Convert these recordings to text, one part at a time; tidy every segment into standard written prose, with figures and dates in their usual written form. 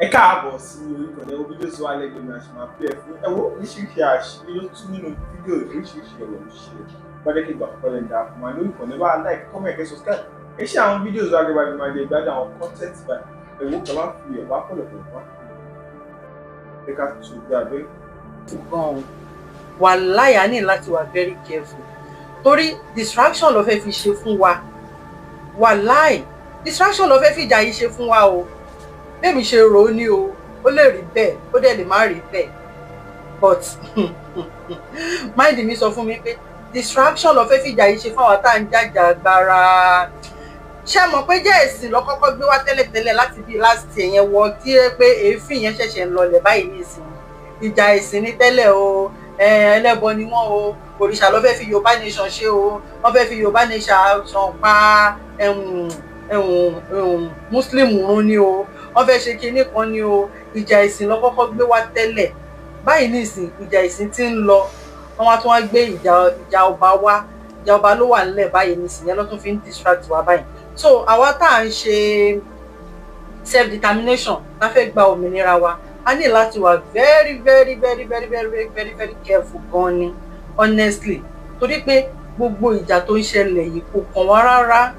Ẹ káàbọ̀ sí orí ìkànnì. Ẹ wo fídíò tó wà lẹ́gbẹ̀ẹ́ mi, àti máa play ẹ̀ fún ẹ. Wo oríṣiríṣi àṣírí ló tún nínú fídíò, oríṣiríṣi ọ̀rọ̀ ló ṣe bá jẹ́ kí ìgbà àkọ́kọ́ lè dà fún wa lórí ìkànnì bá like, comment, kẹ́ subscribe. Ẹ ṣe àwọn fídíò tó wà lẹ́gbẹ̀ẹ́ mi, máa jẹ ìgbádùn àwọn content báyìí. Ẹ wo kẹ́ máa fi ọ̀pá pọ̀lọpọ̀ wá ẹ ká tù gbàgbé. Gan-an, wàláyà ní láti wà very careful, torí distraction ló fẹ́ fi ṣe fún wa. Wàláì, distraction ló fẹ́ fi ìjà yìí ṣe fún wa o. Bẹ́ẹ̀ mi ṣe rò ó ní o, ó lè rí bẹ́ẹ̀, ó dẹ̀ lè má rí bẹ́ẹ̀, but mind mi sọ fún mi pé distraction ló fẹ́ fi ìjà yìí ṣe fún àwa tá à ń jàjà agbára. Ṣé mọ̀ pé jẹ́ ẹ̀sìn ló kọ́kọ́ gbé wá tẹ́lẹ̀tẹ́lẹ̀ láti bíi last year yẹn wọ tí ẹ pé èéfín yẹn ṣẹ̀ṣẹ̀ ń lọlẹ̀ báyìí nísìnyí. Ìjà ẹ̀sìn ní tẹ́lẹ̀ o, ẹlẹ́bọ ni wọ́n o, òrìṣà ló fẹ́ fi Yorùbá nation ṣe o, wọ́n fẹ́ fi Yorùbá nation pa Muslim run ni o, wọ́n fẹ́ ṣe kinní kan ni o. Ìjà ẹ̀sìn ló kọ́kọ́ gbé wá tẹ́lẹ̀. Báyìí nísìn, ìjà ẹ̀sìn ti ń lọ, wọ́n wá tún wá gbé ìjà ọba wá. Ìjà ọba ló wà nílẹ̀ báyìí nísìn, yẹn ló tún fi ń distract wa báyìí. So àwa tá à ń ṣe self determination, tá fẹ́ gba òmìnira wa, a ní láti wà very very very very very very very very careful gan ni, honestly, torí pé gbogbo ìjà tó ń ṣẹlẹ̀ yìí kò kàn wá rárá,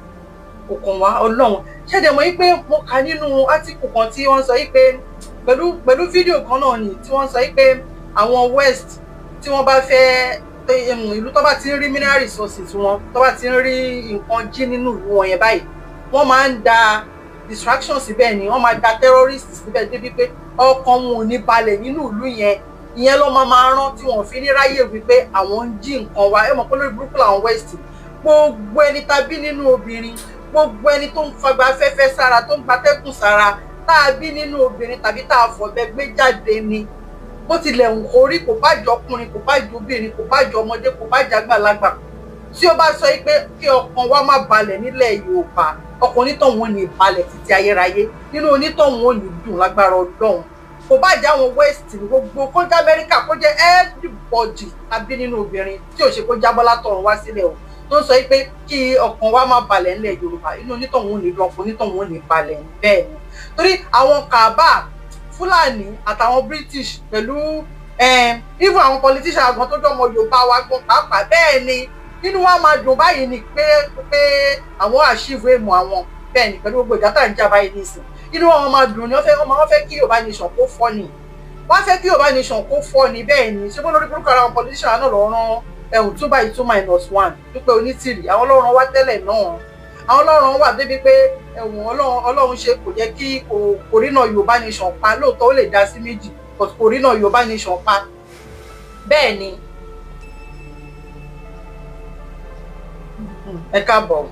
kò kàn wá. Ọlọ́run ṣẹ̀dẹ̀ mọ̀ yìí pé mo kà nínú átíkù kan tí wọ́n sọ yìí pé pẹ̀lú fídíò kan náà ni tí wọ́n sọ yìí pé àwọn West, tí wọ́n bá fẹ́ ìlú tó bá ti ń rí mineral resources wọn, tó bá ti ń rí nǹkan jí nínú ìlú wọn yẹn báyìí, wọ́n máa ń da distraction síbẹ̀ ni, wọ́n máa da terrorists síbẹ̀ débi pé ọkàn wọn ò ní balẹ̀ nínú ìlú yẹn. Ìyẹn ló máa rán tí wọ́n fi ní ráyè wípé àwọn ń jí nǹkan wa. Ẹ mọ̀ pé lórí burúkú làwọn West. Gbogbo ẹni tàbí nínú obìnrin, gbogbo ẹni tó ń fagbá afẹ́fẹ́ sára, tó ń gbatẹ́gùn sára, tá a bí nínú obìnrin tàbí tá a fọ̀bẹ gbé jáde ni, bó tilẹ̀ wù kó rí, kò bá jọ ọkùnrin, kò bá jọ obìnrin, kò bá jọ ọmọdé, kò bá jọ àgbàlagbà, tí ó bá sọ pé kí ọkàn wa má balẹ̀ nílẹ̀ Yorùbá, ọkàn onítọ̀hún ò ní balẹ̀ títí ayérayé, nínú onítọ̀hún ò ní dùn lágbára Ọlọ́run. Kò bá jẹ́ àwọn West ní gbogbo, kó jẹ́ Amẹ́ríkà, kó jẹ́ everybody tàbí nínú obìnrin tí ò ṣe kó jábọ́ látọ̀run wá sílẹ̀ o, tó ń sọ pé kí ọkàn wa má balẹ̀ nílẹ̀ Yorùbá, inú onítọ̀hún ò ní dùn, ọkàn onítọ̀hún ò ní balẹ̀. Bẹ́ẹ̀ ni, torí àwọn kàbá Fúlàní àtàwọn British pẹ̀lú even àwọn politician gan tó jọmọ Yorùbá wa gan pàápàá, bẹ́ẹ̀ ni nínú wa máa dùn báyìí ni pé àwọn achieve aim àwọn. Bẹ́ẹ̀ ni, pẹ̀lú gbogbo ìjà tá à ń jà báyìí nísìn, inú wọn máa dùn ni. Wọ́n fẹ́ kí Yorùbá nation kó fọ́ ni, wọ́n fẹ́ kí Yorùbá nation kó fọ́ ni. Bẹ́ẹ̀ ni, ṣé bó lórí burúkú ara àwọn politician náà lọ rán ẹ̀hún 2 by 2 minus 1 Dúpẹ́ Onítìrì, àwọn ọlọ́run wá tẹ́lẹ̀ náà, àwọn ọlọ́run wà débi pé ẹ̀wọ̀n Ọlọ́run ṣe kò jẹ́ kí kò rí náà Yorùbá nation pa. Lóòótọ́, ó lè dá sí méjì, but kò rí náà Yorùbá nation pa. Bẹ́ẹ̀ ni, ẹ káàbọ̀,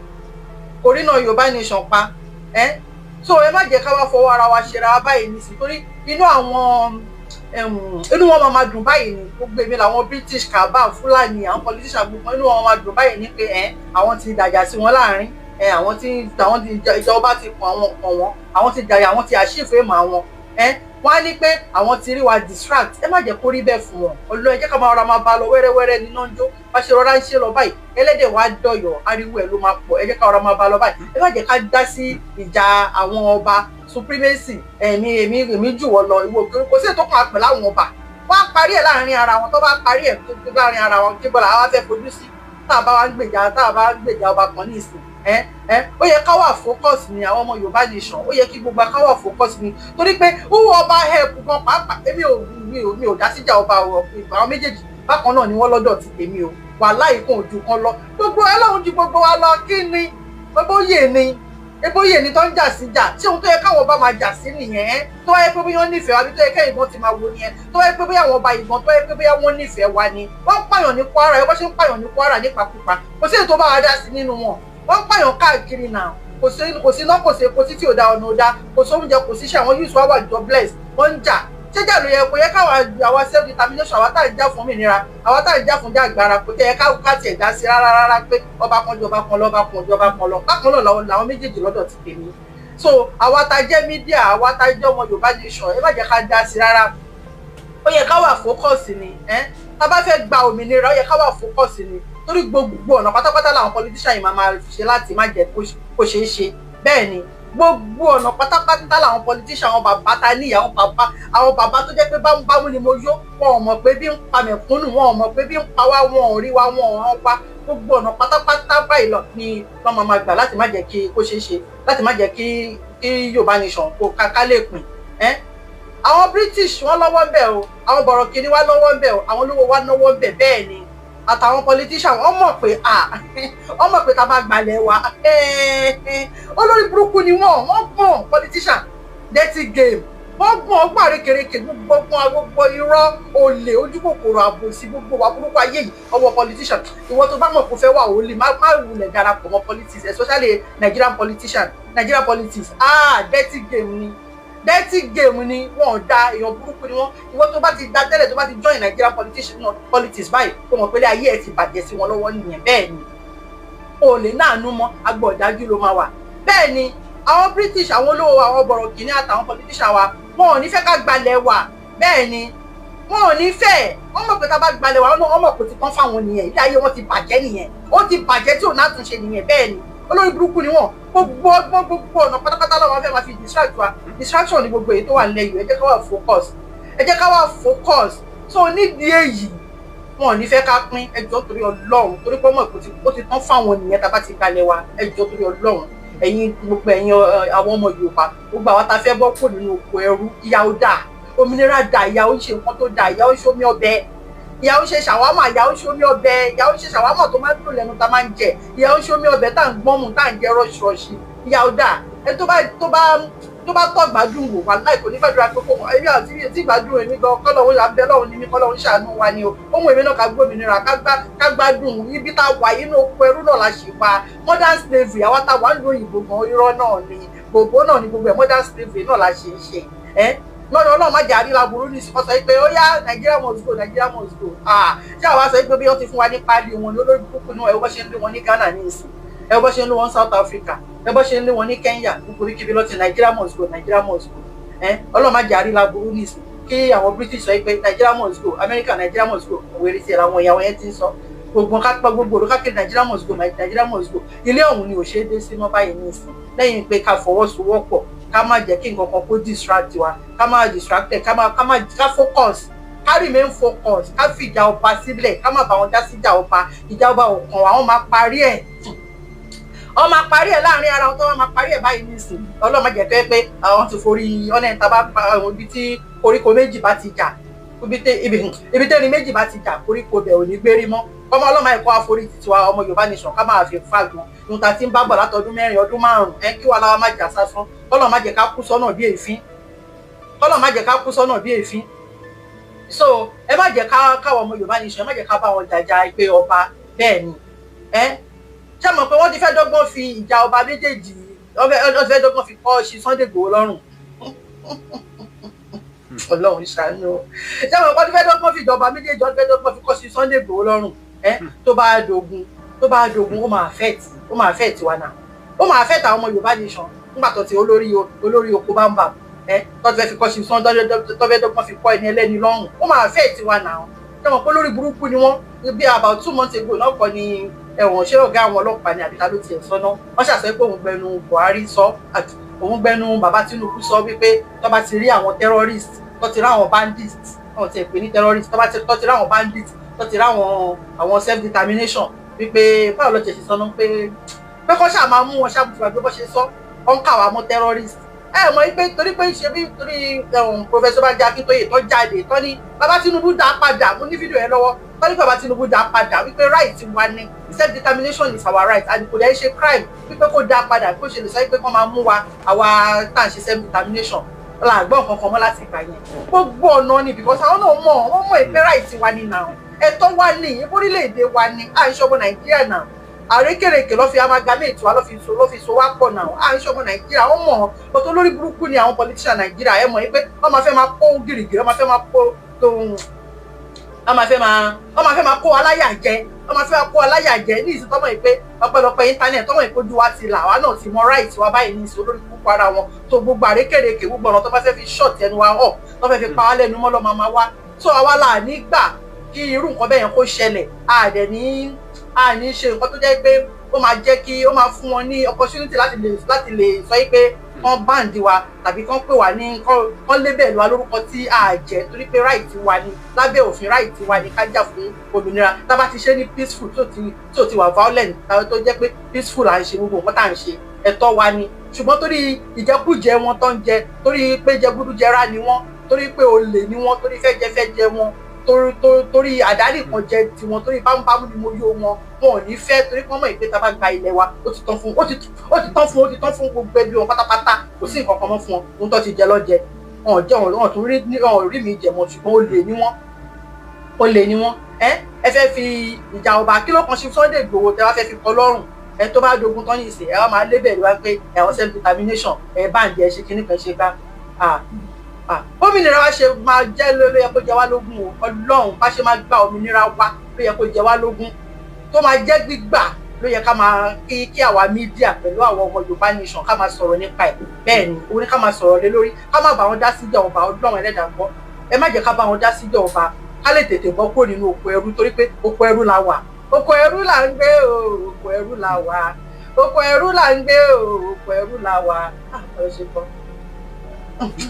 kò rí náà Yorùbá nation pa ẹ́. So ẹ má jẹ́ ká wá fọwọ́ ara wa ṣera wa báyìí nísìnyí, torí inú àwọn inú wọn máa dùn báyìí ni. Gbogbo èmi làwọn British, kaba, Fúlàní, àwọn politician, gbogbo inú wọn máa dùn báyìí ní pé ẹ àwọn ti dàjà sí wọn láàrin ẹ, àwọn ti ìjọba ti kàn àwọn kàn wọn, àwọn ti jàyà, àwọn ti achieve aim àwọn ẹ. Wọ́n á ní pé àwọn ti rí wa distract. Ẹ má jẹ́ kó rí bẹ́ẹ̀ fún wọn. Ọlọ́ ẹ jẹ́ ká máa rọra máa bá lọ wẹ́rẹ́wẹ́rẹ́ níná ń jó. Bá ṣe rọra ń ṣe lọ báyìí, ẹlẹ́dẹ̀ wa dọ̀yọ̀, ariwo ẹ̀ ló máa pọ̀. Ẹ jẹ́ ká rọra máa bá lọ báyìí. Ẹ má jẹ́ ká dá sí ìjà àwọn ọba, supremacy, èmi jù wọ́ lọ, ìwọ kò sí ètò kan àpè láwọn ọba. Wọ́n á parí ẹ̀ láàrin ara wọn. Tó bá parí ẹ̀ láàrin ara wọn, kí bọ́lá àwa fẹ́ fojú sí tá a bá wá ń gbèjà, tá a bá ń gbèjà ọba kan ní ìsìn ẹ ẹ. Ó yẹ ká wà focus ni, àwọn ọmọ Yorùbá nation, ó yẹ kí gbogbo ká wà focus ni, torí pé who ọba help gan pàápàá. Èmi ò mi ò mi ò dá síjà ọba àwọn méjèèjì, bákan náà ni wọ́n lọ́dọ̀ ti tèmi o. Wàláhì, kan ojú kan lọ, gbogbo Ọlọ́run ju gbogbo wa lọ. Kí ni gbogbo yè ni ebóyè ni tó ń jà sí jà? Ṣé ohun tó yẹ káwọn ọba máa jà sí nìyẹn? Tó wáyé pé bóyá wọ́n nífẹ̀ẹ́ wa bí tó yẹ kẹ́yìn gan ti máa wo nìyẹn. Tó wáyé pé bóyá àwọn ọba ìgbọ̀n, tó wáyé pé bóyá wọ́n nífẹ̀ẹ́ wa ni, wọ́n ń pààyàn ní Kwara, ẹ bó ṣe ń pààyàn ní Kwara nípakúpa, kò sí èyí tó bá wa dá sí nínú wọn. Wọ́n ń pààyàn káàkiri náà, kò sí iná, kò sí epo, títí ò da, ọ̀nà ò da, kò sí oúnjẹ, kò sí iṣẹ́, àwọn youths wá wà jobless, wọ́n ń jà. Ṣéjà ló yẹ? Kò yẹ káwa àwa self determination, àwa tá à ń jà fún òmìnira, àwa tá à ń jà fún jàgbára, kò tẹ ká tiẹ̀ dá sí rárá rárá pé ọba kan jọba kan lọ, ọba kan jọba kan lọ. Bákan náà làwọn méjèèjì lọ́dọ̀ ti tèmi. So àwa tá jẹ́ media, àwa tá jẹ́ ọmọ Yorùbá nation, ẹ má jẹ́ ká dá sí rárá. Ó yẹ ká wà focus ni ẹ́. Tá bá fẹ́ gba òmìnira, ó yẹ ká wà focus ni, torí gbogbo ọ̀nà pátápátá làwọn politician yìí máa ṣe láti má jẹ́ kó ṣeé ṣe. Bẹ́ẹ̀ ni, Gbogbo ọ̀nà pátápátá làwọn politician, àwọn bàbá ta ní, àwọn bàbá tó jẹ́ pé bámúbámú ni mo yó, wọn ò mọ̀ pé bí ń pa mẹ̀kúnnù, wọn ò mọ̀ pé bí ń pa wá, wọn ò rí wa, wọn ò ràn wá. Gbogbo ọ̀nà pátápátá báyìí lọ ni wọ́n máa gbà láti má jẹ́ kí kó ṣeé ṣe, láti má jẹ́ kí Yorùbá nation kó ká lè pín ẹ́. Àwọn British, wọ́n lọ́wọ́ ń bẹ̀ o. Àwọn bọ̀rọ̀kìnní wa lọ́wọ́ ń bẹ̀ o. Àwọn olówó wa lọ́wọ́ ń bẹ̀. Bẹ́ẹ̀ ni, àtàwọn politician, wọ́n mọ̀ pé, ah, wọ́n mọ̀ pé tá a bá gbalẹ̀ wa, olórí burúkú ni wọ́n. Wọ́n gbọ̀n. Politician, dirty game. Wọ́n gbọ̀n ọgbọ́n àrékèrèkè, gbogbo gbogbo irọ́, olè, ojúkòkòrò, àbòsí, gbogbo wa burúkú ayé yìí, ọwọ́ politician. Ìwọ tó bá mọ̀ kó fẹ́ wà ó lè má wulẹ̀ darapọ̀ mọ́ politics, especially Nigerian politician. Nigerian politics, ah, dirty game ni, dirty game ni. Wọn ò da, èèyàn burúkú ni wọn. Ìwọ tó bá ti da tẹ́lẹ̀, tó bá ti join Nigerian politician, politics báyìí, kó mọ̀ pé ayé ẹ̀ ti bàjẹ́ sí wọn lọ́wọ́ nìyẹn. Bẹ́ẹ̀ ni, o lè náànú mọ́ agbọ̀ ọ̀dájú ló máa wà. Bẹ́ẹ̀ ni, àwọn British, àwọn olówó, àwọn bọ̀rọ̀kìnní àtàwọn politician wa, wọn ò ní fẹ́ ká gbalẹ̀ wa. Bẹ́ẹ̀ ni, wọn ò ní fẹ́. Wọ́n mọ̀ pé tá a bá gbalẹ̀ wa, wọ́n mọ̀ pé ti tán fáwọn nìyẹn. Ilé ayé wọn ti bàjẹ́ nìyẹn, ó ti bàjẹ́ tí ò náà tún ṣe nìyẹn. Bẹ́ẹ̀ ni, olórí burúkú ni wọ́n. Gbogbo ọgbọ́n, gbogbo ọ̀nà pátápátá làwọn fẹ́ máa fi distract wa. Distraction ni gbogbo èyí tó wà nílẹ̀ yìí. Ẹ jẹ́ ká wà focus, ẹ jẹ́ ká wà focus. So nídìí èyí, wọn ò ní fẹ́ ká pín. Ẹ jọ̀ọ́, torí Ọlọ́run, torí pé ọmọ ó ti tán fáwọn nìyẹn tá a bá ti gbalẹ̀ wa. Ẹ jọ̀ọ́, torí Ọlọ́run, ẹ̀yin gbogbo, ẹ̀yin àwọn ọmọ Yorùbá, gbogbo àwọn tá a fẹ́ bọ́ kó nínú oko ẹrú. Ìyà ò dáa, òmìnira dáa. Ìyà ò ń ṣe nǹkan tó dáa. Ìyà ò ń ṣe omi ọbẹ̀, ìyà ò ń ṣe ṣàwámà, ìyà ò ń ṣe omi ọbẹ̀, ìyà ò ń ṣe ṣàwámà tó máa ń dùn lẹ́nu tá a máa ń jẹ, ìyà ò ń ṣe omi ọbẹ̀ tá à ń gbọ́n mu, tá à ń jẹ rọ́ṣirọ́ṣi. Ìyà ò dáa. Ẹ tó bá tọ́ gbádùn wò wà láì kò ní gbàdúrà pé kò èmi àti tí gbádùn. Èmi gan, kọ́lọ́hún abẹ́ lọ́hún ní mi, kọ́lọ́hún ṣàánú wa ni o. Ohun èmi náà, ká gbómìnira, ká gbádùn ibi tá a wà inú oko ẹrú náà la ṣì pa. Modern slavery, àwa tá a wà ń lo òyìnbó gan, irọ́ náà ni, gbogbo náà ni, gbogbo ẹ̀ modern slavery náà la ṣe ń ṣe ẹ́ lọ́dọ̀. Ọlọ́run má jẹ́ àríla burú ní ìsìnkọ́ sọ pé ó yá, Nigeria must go, Nigeria must go. Ah, ṣé àwa sọ pé bí wọ́n ti fún wa ní páálí wọn ní olórí burúkú náà? Ẹ bọ́ ṣe ń lé wọn ní Ghana ní ìsìn, ẹ bọ́ ṣe ń lé wọn South Africa, ẹ bọ́ ṣe ń lé wọn ní Kenya, gbogbo kíbi lọ́tì, Nigeria must go, Nigeria must go. Ẹ Ọlọ́run má jẹ́ àríla burú ní ìsìn kí àwọn British sọ pé Nigeria must go, America, Nigeria must go. Òwe rí sí ẹ̀ làwọn ìyàwó yẹn ti ń sọ gbogbo ká pa gbogbo òrùka kiri, Nigeria must go, Nigeria must go. Ilé ọ̀hún ni ò ṣe é dé sí mọ́ báyìí ní ìsìn, lẹ́yìn pé ká fọwọ́sowọ́pọ̀, ká má jẹ́ kí nǹkan kan kó distract wa, ká má distracted, ká má ká má ká focus, ká remain focus, ká fi ìjà ọba sílẹ̀, ká má bá wọn dá sí ìjà ọba. Ìjà ọba ò kàn wá. Wọ́n máa parí ẹ̀, wọ́n máa parí ẹ̀ láàrin ara wọn. Tó wọ́n máa parí ẹ̀ báyìí nísìn, Ọlọ́run má jẹ́ pé àwọn ti forí ọ̀nà ìta bá àwọn ibi tí koríko méjì bá ti jà, ibi tẹ́rin méjì bá ti jà, koríko bẹ̀ ò ní gbérí mọ́. Ọmọ ọlọ́mọ ẹ̀kọ́ àforí títí wa, ọmọ Yorùbá nation, ká máa fi fagbọn ohun tá a ti ń bá bọ̀ látọdún 4, ọdún 5 ẹ, kí wàhálà wa má jà sásán. Kọ́lọ̀ má jẹ́ ká kú sọ́nà bí èéfín, kọ́lọ̀ má jẹ́ ká kú sọ́nà bí èéfín. So ẹ má jẹ́ ká káwọn ọmọ Yorùbá nation, ẹ má jẹ́ ká bá wọn jàjà pé ọba. Bẹ́ẹ̀ ni, ẹ ṣé mọ̀ pé wọ́n ti fẹ́ dọ́gbọ́n fi ìjà ọba méjèèjì, wọ́n ti fẹ́ dọ́gbọ́n fi kọ́ ṣi Sunday Igboho lọ́rùn. Ọlọ́run ṣàánú. Ṣé mọ̀ pé wọ́n ti fẹ́ dọ́gbọ́n fi ìjọba méjèèjì, wọ́n ti fẹ́ dọ́gbọ́n fi kọ́ ṣi Sunday Igboho lọ́rùn? Ẹ tó bá dogun, ó máa affect wa náà, ó máa affect àwọn ọmọ Yorùbá nation. Nígbà tó ti olórí oko bá ń bà ẹ, tó ti fẹ́ fi kọ́ ṣi Sunday, tó fẹ́ dọ́gbọ́n fi kọ́ ẹni ẹlẹ́ni lọ́rùn, ó máa affect wa náà. Ṣé mọ̀ pé olórí burúkú ni wọ́n? Bí about 2 months ago náà kọ́ ni ẹ̀wọ̀n, ṣé ọ̀gá àwọn ọlọ́pàá ni àbíta ló tiẹ̀ sọ náà, wọ́n ṣàṣọ pé òun gbẹnu Buhari sọ, òun gbẹnu bàbá Tinubu sọ wípé tó bá ti rí àwọn terrorist, tó ti rí àwọn bandits, wọn ti pè ní terrorist, tó ti rí àwọn bandits, tó ti rí àwọn self determination, wípé báwo ló ti ṣe sọ náà, pé kọ́ ṣáà máa mú wọn ṣàbùfà pé bó ṣe sọ, wọ́n ń kà wá mọ́ terrorist. Ẹ mọ̀ pé torí pé ṣe bí torí Professor Banji Akíntóyè tó jáde, tó ní bàbá Tinubu dá padà, mo ní fídíò yẹn lọ́wọ́, tó ní bàbá Tinubu dá padà wípé right wa ni, self determination is our right and kò dẹ̀ ṣe crime, wípé kó dá padà, kó ṣe lè sọ pé kó máa mú wa, àwa tá à ń ṣe self determination la gbọ́ nǹkan kan mọ́ láti ìgbà yẹn. Gbogbo ọ̀nà ni, because àwọn náà mọ̀, wọ́n mọ̀ pé right wa ni náà, ẹ̀tọ́ wa ní orílẹ̀-èdè wa ni. À ń ṣọmọ Nàìjíríà náà, àrékèrèkè lọ́ fi amalgamate wa, lọ́ fi so wá pọ̀ náà. À ń ṣọmọ Nàìjíríà, wọ́n mọ̀ ọ́ tó. Lórí burúkú ni àwọn politician Nàìjíríà. Ẹ mọ̀ pé wọ́n máa fẹ́ máa kó gìrìgìrì, wọ́n máa fẹ́ máa kó aláyà jẹ, wọ́n máa fẹ́ máa kó aláyà jẹ ní ìsìn tọ́mọ̀ yìí pé ọpẹ́lọpẹ́ internet, tọ́mọ̀ yìí pé ojú wa ti là, àwa náà ti mọ right wa báyìí ní ìsìn. Olórí burúkú ara wọn tó gbogbo àrékèrèkè, gbogbo ọ̀nà tó bá fẹ́ fi shut ẹnu wa up, tó fẹ́ fi pa wá lẹ́nu mọ́, lọ́ máa máa wá. So àwa là ní gbà kí irú nǹkan bẹ́ẹ̀ yẹn kó ṣẹlẹ̀. A dẹ̀ ní a ní ṣe nǹkan tó jẹ́ pé ó máa jẹ́ kí ó máa fún wọn ní opportunity láti lè sọ pé Kán ban wa tàbí kán pè wá ní kán label wa lórúkọ tí a jẹ́, torí pé right wa ni lábẹ́ òfin, right wa ni ká jà fún òmìnira. Tá a bá ti ṣe ní peaceful, tó ti wà violent, tó jẹ́ pé peaceful à ń ṣe gbogbo nǹkan tá à ń ṣe, ẹ̀tọ́ wa ni. Ṣùgbọ́n torí ìjẹkújẹ wọn tó ń jẹ, torí pé jẹgúdújẹrá ni wọ́n, torí pé olè ni wọ́n, torí fẹ́jẹfẹ́jẹ wọn, torí àdáni kan jẹ tiwọn, torí bámúbámú ni mo yó wọn, wọn ò ní fẹ́, torí wọ́n mọ̀ pé tá a bá gba ilẹ̀ wa, ó ti tán fún, ó ti tán fún, ó ti tán fún gbogbo ẹbí wọn pátápátá. Kò sí nǹkan kan mọ́ fún wọn. Ohun tó ti jẹ lọ́jẹ, wọn ò jẹ, wọn tún rí, wọn ò rí mi jẹ mọ́. Ṣùgbọ́n olè ni wọ́n, olè ni wọ́n. Ẹ fẹ́ fi ìjà ọba, kí ló kan ṣe Sunday Igboho tẹ wá fẹ́ fi kọ́ lọ́rùn? Ẹ tó bá dogun tán ní ìsìn, ẹ wá máa label wá pé ẹ wọ́n self determination, ẹ báǹdì, ẹ ṣe kinní kan ṣe bá. Òmìnira wa ṣe máa jẹ́ ló yẹ kó jẹ wá lógún o. Ọlọ́run, bá ṣe máa gba òmìnira wa ló yẹ kó jẹ wá lógún, tó máa jẹ́ gbígbà ló yẹ ká máa kí àwa media pẹ̀lú àwọn ọmọ Yorùbá nation ká máa sọ̀rọ̀ nípa ẹ̀. Bẹ́ẹ̀ ni, òun ní ká máa sọ̀rọ̀ lé lórí, ká má bá wọn dá síjà ọba. Ọlọ́run ẹlẹ́dàá gbọ́, ẹ má jẹ́ ká bá wọn dá síjà ọba, ká lè tètè bọ́ kúrò nínú oko ẹrú, torí pé oko ẹrú la wà. Oko ẹrú là ń gbé o, oko ẹrú la wà, oko ẹrú là ń gbé o, oko ẹrú la wà. Ẹ ṣe kọ́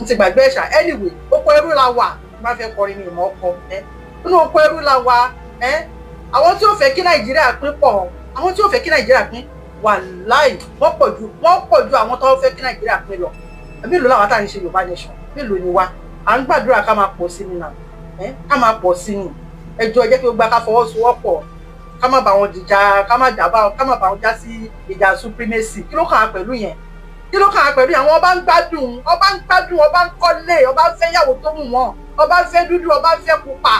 ti gbàgbé ẹ̀ṣà. Anyway, oko ẹrú la wà. Má fẹ́ kọrin ní ìmọ̀ ọkọ ẹ, nínú oko ẹrú la wà. Ẹ àwọn tí ó fẹ́ kí Nàìjíríà pín pọ̀, àwọn tí ó fẹ́ kí Nàìjíríà pín, wàláì, wọ́n pọ̀ ju àwọn tó fẹ́ kí Nàìjíríà pín lọ. Mélòó làwọn tá à ń ṣe Yorùbá nation? Mélòó ni wá? À ń gbàdúrà ká máa pọ̀ sí ni nà ẹ, ká máa pọ̀ sí ni. Ẹ jọ̀ọ́, ẹ jẹ́ kí gbogbo ká fọwọ́sowọ́pọ̀, ká má bá wọn dìjà, ká má dàbá, ká má bá wọn já sí ìjà supremacy. Kí ló kàn á pẹ̀lú yẹn? Kí ló kàn á pẹ̀lú yẹn? Àwọn ọba ń gbádùn, ọba ń gbádùn, ọba ń kọ́lé, ọba ń fẹ́ yàwó tó wù wọ́n, ọba ń fẹ́ dúdú, ọba ń fẹ́ pupa,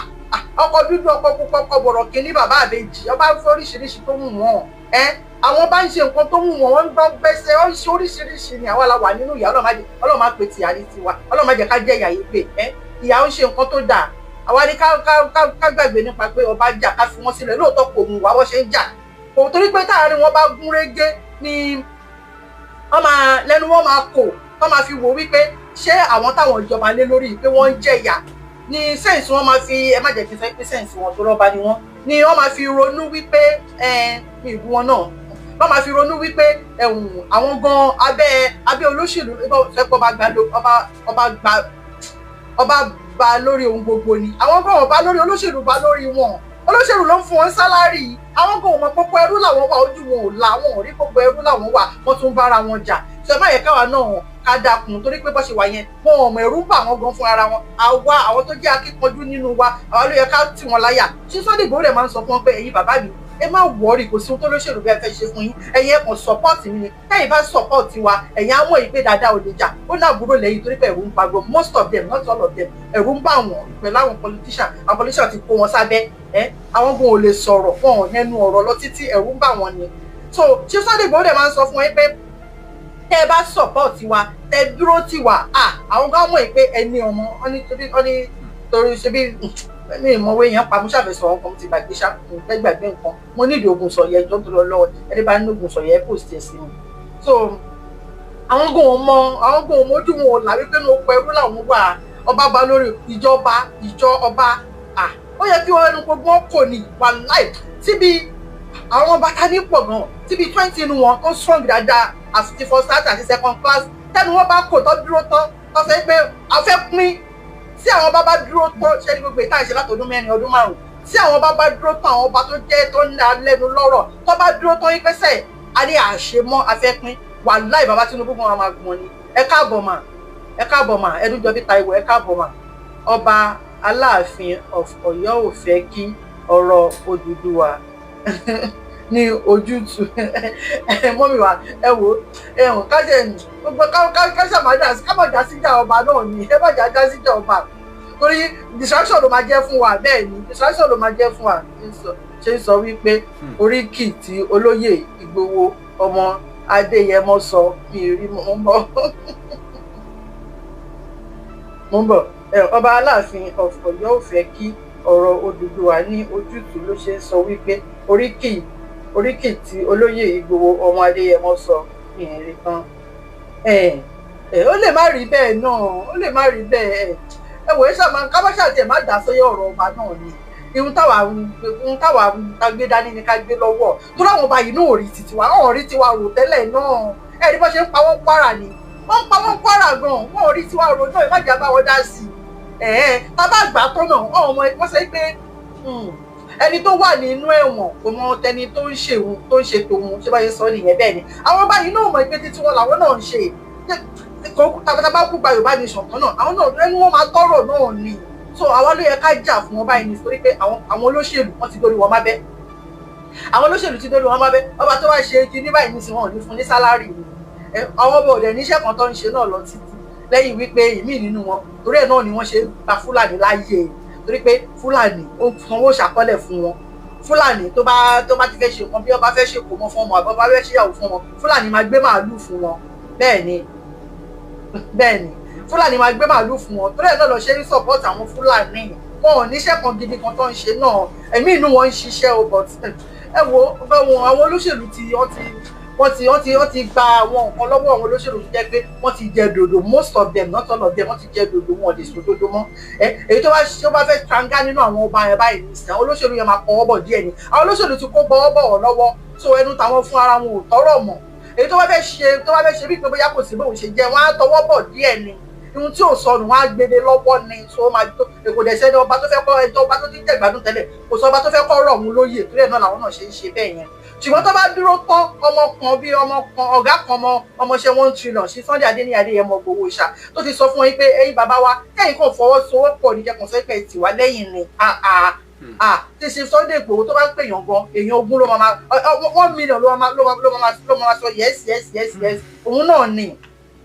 ọkọ dúdú, ọkọ pupa, ọkọ bọ̀rọ̀ kínní, bàbá àbèjì, ọba ń fẹ́ oríṣiríṣi tó wù wọ́n. Ẹ àwọn bá ń ṣe nǹkan tó wù wọ́n, wọ́n ń gbọ́ gbẹ́sẹ̀, wọ́n ń ṣe oríṣiríṣi ni. Àwa la wà nínú ìyà. Ọlọ́run má pè tìyà ní tiwa, Ọlọ́run má jẹ́ ká jẹ́ ìyà yìí pé ẹ ìyà ń ṣe nǹkan tó dáa. Àwa ni ká gbàgbé nípa pé ọba jà, ká fi wọ́n sílẹ̀. Lóòótọ́ kò mú wa bọ́ ṣe ń jà kò, torí pé táàrin wọn bá gún régé ni wọ́n máa lẹ́nu, wọn máa kò wọ́n máa fi wò wípé ṣé àwọn táwọn ìjọba lé lórí pé wọ́n ń jẹ̀yà ní sense wọn máa fi, ẹ má jẹ́ kí n sọ pé sense wọn tó rọ́ba ni wọ́n ni wọ́n máa fi ronú wípé ẹ ní ìlú wọn náà, wọ́n máa fi ronú wípé ẹ̀hún àwọn gan abẹ́ olóṣèlú fẹ́ ọba gba ọba gba ọba ba lórí ohun gbogbo ni. Àwọn gan ọba lórí olóṣèlú, ba lórí wọn, olóṣèlú ló ń fún wọn salary. Àwọn gan ò mọ pópó ẹrú làwọn wà, ojú wọn ò là, wọn ò rí pópó ẹrú làwọn wà, wọ́n tún bára wọn jà. Ṣe má yẹ káwa náà ká dákun, torí pé bó ṣe wà yẹn, wọn ò mọ, ẹ̀rù ń bà wọ́n gan fún ara wọn. Àwa àwọn tó jẹ́ akíkanjú nínú wa, àwa ló yẹ ká tì wọ́n láyà. Ṣé Sunday Igboho rẹ̀ máa ń sọ fún wọn pé ẹ̀yin bàbá mi, ẹ má worry, kò sí ohun tó lóṣèlú bẹ́ẹ̀ fẹ́ ṣe fún yín, ẹ̀yin ẹ kàn support mi ni. Tẹ́yìn bá support wa, ẹ̀yin á mọ̀ yìí pé dáadáa ò lè jà. Ó ní àbúrò lẹ́yìn, torí pé ẹ̀rù ń pa gbọ́ most of them, not all of them. Ẹ̀rù ń bà wọ́n pẹ̀lú àwọn politician. Àwọn politician ti kó wọn sábẹ́ ẹ, àwọn gan ò lè sọ̀rọ̀ wọn ò nẹnu ọ̀rọ̀ lọ títí, ẹ̀rù ń bà wọ́n ni. So ṣé Sunday Igboho dẹ̀ máa ń sọ fún wọn pé tẹ́ ẹ bá support wa, tẹ́ ẹ dúró tì wá, àwọn gan mọ̀ pé ẹni ọmọ wọn ní torí wọn ní torí ṣe bí mi ìmọ̀wé yẹn pa. Mo ṣàfẹ́sọ̀ ọkàn mo ti gbàgbé ṣá, mo fẹ́ gbàgbé nǹkan. Mo nídìí oògùn sọ̀yẹ́ ẹjọ́ tó lọ lọ́wọ́. Ẹni bá ní oògùn sọ̀yẹ́, post ẹ̀ sí mi. So àwọn gan ò mọ, àwọn gan ò mójú wọn ò là wípé ní oko ẹrú làwọn wà. Ọba ba lórí ìjọba, ìjọ ọba, ó yẹ kí wọn ẹnu gbogbo wọn kò ní wàláì síbi àwọn bàtà ní pọ̀ gan, síbi 20 inú wọn tó strong dáadáa, àti first class àti second class, tẹnu wọn bá kò tó dúró tán, tó sọ pé a fẹ́ pín, tí àwọn bá bá dúró tán, ṣe ní gbogbo ìta ìṣe látọdún 4, ọdún 5, tí àwọn bá bá dúró tán, àwọn ọba tó jẹ́ tó ń lẹ́nu lọ́rọ̀ tó bá dúró tán yín pẹ́sẹ̀ a ní àṣemọ́ afẹ́pín, wàláì bàbá Tinubu gan máa gbọ́n ni. Ẹ káàbọ̀ mà, ẹ káàbọ̀ mà, Ẹdúnjọbí Táíwò, ẹ káàbọ̀ mà. Ọba Aláàfin of Ọ̀yọ́ ò fẹ́ kí ọ̀rọ̀ Odùduwà ní ojútùú. Mọ́mí wa, ẹ wò ẹ hàn káṣẹ gbogbo káṣẹ máa dà, ká má dá síjà ọba náà ni. Ẹ má jà dá síjà ọba, torí distraction ló máa jẹ́ fún wa. Bẹ́ẹ̀ ni, distraction ló máa jẹ́ fún wa. Ṣe ń sọ wípé oríkì tí olóyè Ìgbòho ọmọ Adéyẹmọ sọ, mi rí. Mò ń bọ̀, mò ń bọ̀. Ọba Aláàfin of Ọ̀yọ́ ò fẹ́ kí ọ̀rọ̀ Odùduwà ní ojútùú ló ṣe ń sọ wípé oríkì tí olóyè Ìgbòho ọmọ Adéyẹmọ sọ, mi rí tán. Ó lè má rí bẹ́ẹ̀ náà, ó lè má rí bẹ́ẹ̀. Ẹ wò ó, ṣàmà kábàṣà tiẹ̀ má dá sóyè ọ̀rọ̀ ọba náà ni. Ihun táwa gbé dání ni ká gbé lọ́wọ́, tó láwọn ọba yìí náà ò rí títí wa, ò rí tiwa rò tẹ́lẹ̀ náà. Ẹ rí bó ṣe ń pa wọ́n Kwara ni. Wọ́n ń pa wọ́n Kwara gan, wọn ò rí tiwa ro náà. Ìbàjẹ́ àbáwọ̀ dá sí i. Ẹ̀ẹ́ tá a bá gbà á tán náà, ọmọ wọ́n sọ pé ẹni tó wà nínú ẹ̀wọ̀n kò mọ tẹni tó ń ṣe òun tó ń ṣe tòun. Ṣé báyìí sọ nìyẹn? Bẹ́ẹ̀ ni àwọn báyìí náà mọ̀ pé títí wọn làwọn náà ń ṣe. Tá a bá kú gba Yorùbá Nation kan náà, àwọn náà ẹnu wọn máa tọrọ náà ni. So àwa ló yẹ ká jà fún wọn báyìí, nítorí pé àwọn olóṣèlú, wọn ti dórí wọn má bẹ́. Àwọn olóṣèlú ti dórí wọn má bẹ́. Ọba tó wá ṣe kí ní báyìí nísìnyí, wọn ò ní fún ní salary ni. Àwọn ọba òdẹ níṣẹ́ kan tó ń ṣe náà lọ títí lẹ́yìn wípé ìmíì nínú wọn, torí ẹ̀ náà ni wọ́n ṣe gba Fúlàní láàyè, torí pé Fúlàní ó sanwó ṣàkọọ́lẹ̀ fún wọn. Fúlàní tó bá ti fẹ́ ṣe nǹkan, bí ọba fẹ́ ṣe kò mọ fún ọmọ, àbí ọba fẹ́ ṣèyàwó fún ọmọ, Fúlàní máa gbé màálù fún wọn. Bẹ́ẹ̀ ni, bẹ́ẹ̀ ni, Fúlàní máa gbé màálù fún wọn. Torí ẹ̀ náà lọ ṣe ń support àwọn Fúlàní. Wọn ò níṣẹ́ kan gidi kan tó ń ṣe náà. Ẹ̀mí inú wọn ń ṣiṣẹ́ o, but ẹ wo wọn, àwọn olóṣèlú ti wọ́n ti wọ́n ti wọ́n ti wọ́n ti gba àwọn nǹkan lọ́wọ́ àwọn olóṣèlú tó jẹ́ pé wọ́n ti jẹ dòdò. Most of them, not all of them, wọ́n ti jẹ dòdò, wọn ò lè sọ dòdò mọ́. Ẹ èyí tó bá fẹ́ tranga nínú àwọn ọba yẹn báyìí nísìnyí, àwọn olóṣèlú yẹn máa kọ́wọ́ bọ̀ díẹ̀ ni. Àwọn olóṣèlú ti kó bọ́wọ́ bọ̀ wọ́n lọ́wọ́, so ẹnu tàwọn fún ara wọn ò tọ́rọ̀ mọ́. Èyí tó bá fẹ́ ṣe bí pé bóyá kò sí bóun ṣe jẹ́, wọ́n á tọwọ́ bọ̀ díẹ̀ ni. Ohun tí ò sọnù, wọn á gbede lọ́wọ́ ni. So ó máa tó èkó dẹ̀ sẹ́ni ọba tó fẹ́ kọ́ ẹjọ́ ọba tó ti ń jẹ̀gbádùn tẹ́lẹ̀, kò sọ ọba tó fẹ́ kọ́ rọ̀ òun lóyè. Torí ẹ̀ náà làwọn náà ṣe ń ṣe bẹ́ẹ̀ yẹn. Ṣùgbọ́n tó bá dúró tán, ọmọ kan bí ọmọ kan, ọ̀gá kan, ọmọ ọmọọṣẹ́ 1 trillion sí Sunday Adéníyì Adéyẹmọ Ìgbòho ṣá, tó ti sọ fún wọn pé ẹ̀yin bàbá wa, kẹ́yìn kàn fọwọ́sowọ́pọ̀ ní kẹ́kàn sọ pé tì wá lẹ́yìn ni. Tí ṣe Sunday Ìgbòho tó bá ń pèèyàn gan, èèyàn 20 ló máa, 1 million ló máa sọ yes, yes, yes, yes. Òun náà ni,